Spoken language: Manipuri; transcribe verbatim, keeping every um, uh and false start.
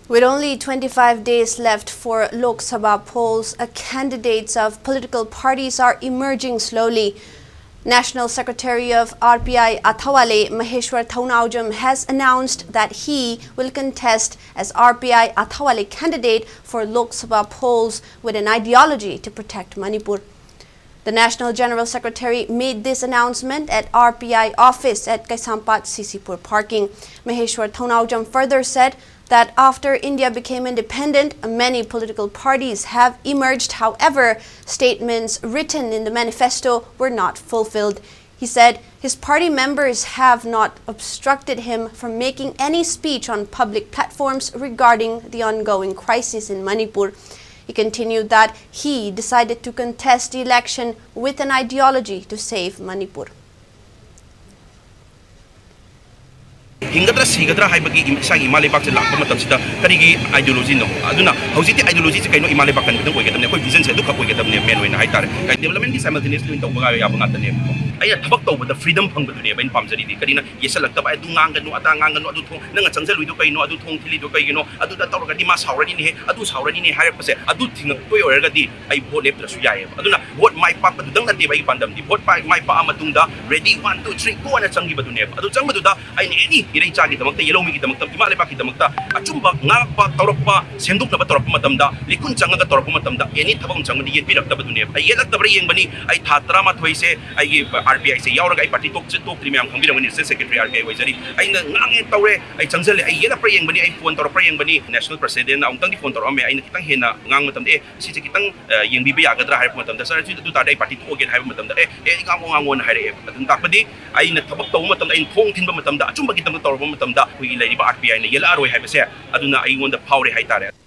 With only twenty-five days left for Lok Sabha polls, uh, candidates of political parties are emerging slowly. National Secretary of R P I Athawale, Maheshwar Thounaojam, has announced that he will contest as R P I Athawale candidate for Lok Sabha polls with an ideology to protect Manipur. The National General Secretary made this announcement at R P I office at Kaisampat C C Pur parking. Maheshwar Thounaojam further said that after India became independent, many political parties have emerged. However, statements written in the manifesto were not fulfilled. He said his party members have not obstructed him from making any speech on public platforms regarding the ongoing crisis in Manipur. He continued that he decided to contest the election with an ideology to save Manipur. ꯍꯤꯡꯒꯗ꯭ꯔꯥ ꯁꯤꯒꯗ꯭ꯔꯥ ꯍꯥꯏꯕꯒꯤ ꯏꯁꯥꯒꯤ ꯏꯃꯥ ꯂꯩꯕꯥꯛꯁꯦ ꯂꯥꯛꯄ ꯃꯇꯝꯁꯤꯗ ꯀꯔꯤꯒꯤ ideology ꯅꯣ? ꯑꯗꯨꯅ ꯍꯧꯖꯤꯛꯇꯤ ideology ꯁꯦ ꯀꯩꯅꯣ? ꯏꯃꯥ ꯂꯩꯕꯥꯛ ꯀꯟꯕꯗꯪ ꯑꯣꯏꯒꯗꯕꯅꯦ, ꯑꯩꯈꯣꯏ vision ꯁꯦ ꯑꯗꯨꯈꯛ ꯑꯣꯏꯒꯗꯕꯅꯦ main ꯑꯣꯏꯅ ꯍꯥꯏꯇꯥꯔꯦ꯫ Development ꯗꯤ simultaneously ꯑꯣꯏꯅ ꯇꯧꯕ ꯌꯥꯕ ꯉꯥꯛꯇꯅꯦꯕꯀꯣ꯫ ꯑꯩꯅ ꯊꯕꯛ ꯇꯧꯕꯗ freedom ꯐꯪꯕꯗꯨꯅꯦꯕ ꯑꯩꯅ ꯄꯥꯝꯖꯔꯤꯗꯤ꯫ ꯀꯔꯤꯅ ꯌꯦꯠꯁꯜꯂꯛꯇꯕ, ꯑꯗꯨ ꯉꯥꯡꯒꯅꯨ, ꯑꯗꯥ ꯉꯥꯡꯒꯅꯨ, ꯑꯗꯨ ꯊꯣꯡ, ꯅꯪꯅ ꯆꯪꯁꯤꯜꯂꯨꯏꯗꯣ ꯀꯩꯅꯣ, ꯑꯗꯨ ꯊꯣꯡ ꯊꯤꯜꯂꯤꯗꯣ ꯀꯩꯒꯤꯅꯣ, ꯑꯗꯨꯗ ꯇꯧꯔꯒꯗꯤ ꯃꯥ ꯁꯥꯎꯔꯅꯤꯅꯦꯍꯦ, ꯑꯗꯨ ꯁꯥꯎꯔꯅꯤꯅꯦ ꯍꯥꯏꯔꯛꯄꯁꯦ, ꯑꯗꯨ ꯊꯤꯡꯉꯛꯇꯣꯏ ꯑꯣꯏꯔꯒꯗꯤ ꯑꯩ vote ꯂꯦꯞꯇ꯭ꯔꯁꯨ ꯌꯥꯏꯑꯕ꯫ ꯑꯗꯨꯅ vote ꯃꯥꯏ ꯄꯥꯛꯄꯗꯨꯗꯪ ꯅꯠꯇꯦꯕ ꯑꯩꯒꯤ ꯄꯥꯟꯗꯝꯗꯤ꯫ Vote ꯃꯥꯏ, ꯃꯥꯏ ꯄꯥꯛꯑ ꯃꯇꯨꯡꯗ ready, one, two, three, go ꯍꯥꯏꯅ ꯆꯪꯈꯤꯕꯗꯨꯅꯦꯕ꯫ ꯑꯗꯨ ꯆꯪꯕꯗꯨꯗ ꯑꯩꯅ any ꯏꯔꯩꯆꯥꯒꯤꯗꯃꯛꯇ, ꯌꯦꯜꯍꯧꯃꯤꯒꯤꯗꯃꯛꯇ, ꯏꯃꯥ ꯂꯩꯕꯥꯛꯀꯤꯗꯃꯛꯇ ꯑꯆꯨꯝꯕ ꯉꯥꯡꯉꯛꯄ, ꯇꯧꯔꯛꯄ, ꯁꯦꯝꯗꯣꯛꯅꯕ ꯇꯧꯔꯛꯄ ꯃꯇꯝꯗ, ꯂꯤꯈꯨꯟ ꯆꯪꯉꯒ ꯇꯧꯔꯛꯄ ꯃꯇꯝꯗ any ꯊꯕꯛ ꯑꯃ ꯆꯪꯕꯗ ꯌꯦꯠꯄꯤꯔꯛꯇꯕꯗꯨꯅꯦꯕ꯫ ꯑꯩ ꯌꯦꯠꯂꯛꯇꯕ꯭ꯔꯥ ꯌꯦꯡꯕꯅꯤ꯫ ꯑꯩ ꯊꯥ ꯇꯔꯥꯃꯥꯊꯣꯏꯁꯦ ꯑꯩꯒꯤ R P I ꯁꯦ ꯌꯥꯎꯔꯒ ꯑꯩ party ꯇꯣꯛ-, ꯇꯣꯛꯇ꯭ꯔꯤ, ꯃꯌꯥꯝ ꯈꯪꯕꯤꯔꯝꯒꯅꯤ, State Secretary R P I ꯑꯣꯏꯖꯔꯤ꯫ ꯑꯩꯅ ꯉꯥꯡꯉꯦ, ꯇꯧꯔꯦ, ꯑꯩ ꯆꯪꯁꯤꯜꯂꯦ, ꯑꯩ ꯌꯦꯠꯂꯛꯄ꯭ꯔꯥ ꯌꯦꯡꯕꯅꯤ꯫ ꯑꯩ phone ꯇꯧꯔꯛꯄ꯭ꯔꯥ ꯌꯦꯡꯕꯅꯤ꯫ National President ꯅ ꯑꯃꯨꯛꯇꯪꯗꯤ phone ꯇꯧꯔꯛꯑꯝꯃꯦ꯫ ꯑꯩꯅ ꯈꯤꯇꯪ ꯍꯦꯟꯅ ꯉꯥꯡꯕ ꯃꯇꯝꯗ, ꯑꯦ, ꯁꯤꯁꯦ ꯈꯤꯇꯪ, ꯑ, ꯌꯦꯡꯕꯤꯕ ꯌꯥꯒꯗ꯭ꯔꯥ ꯍꯥꯏꯔꯛꯄ ꯃꯇꯝꯗ, "Sir, ꯑꯗꯨ, ꯑꯗꯨ ꯇꯥꯔꯗꯤ ꯑꯩ party ꯊꯣꯛꯑꯒꯦꯅ" ꯍꯥꯏꯕ ꯃꯇꯝꯗ, "ꯑꯦ, ꯑꯦ, ꯉꯥꯡꯉꯣ, ꯉꯥꯡꯉꯣꯅ" ꯍꯥꯏꯔꯛꯑꯦꯕ꯫ ꯑꯗꯨꯅ ꯇꯥꯛꯄꯗꯤ ꯑꯩꯅ ꯊꯕꯛ ꯇꯧꯕ ꯃꯇꯝꯗ, ꯑꯩꯅ ꯊꯣꯡ ꯊꯤꯟꯕ ꯃꯇꯝꯗ, ꯑꯆꯨꯝꯕꯒꯤꯗꯃꯛ ꯇꯧꯔꯛꯄ ꯃꯇꯝꯗ ꯑꯩꯈꯣꯏꯒꯤ ꯂꯩꯔꯤꯕ R P I ꯅ ꯌꯦꯜꯂꯛꯑꯔꯣꯏ ꯍꯥꯏꯕꯁꯦ ꯑꯗꯨꯅ ꯑꯩꯉꯣꯟꯗ ꯐꯥꯎꯔꯦ ꯍꯥꯏꯇꯥꯔꯦ꯫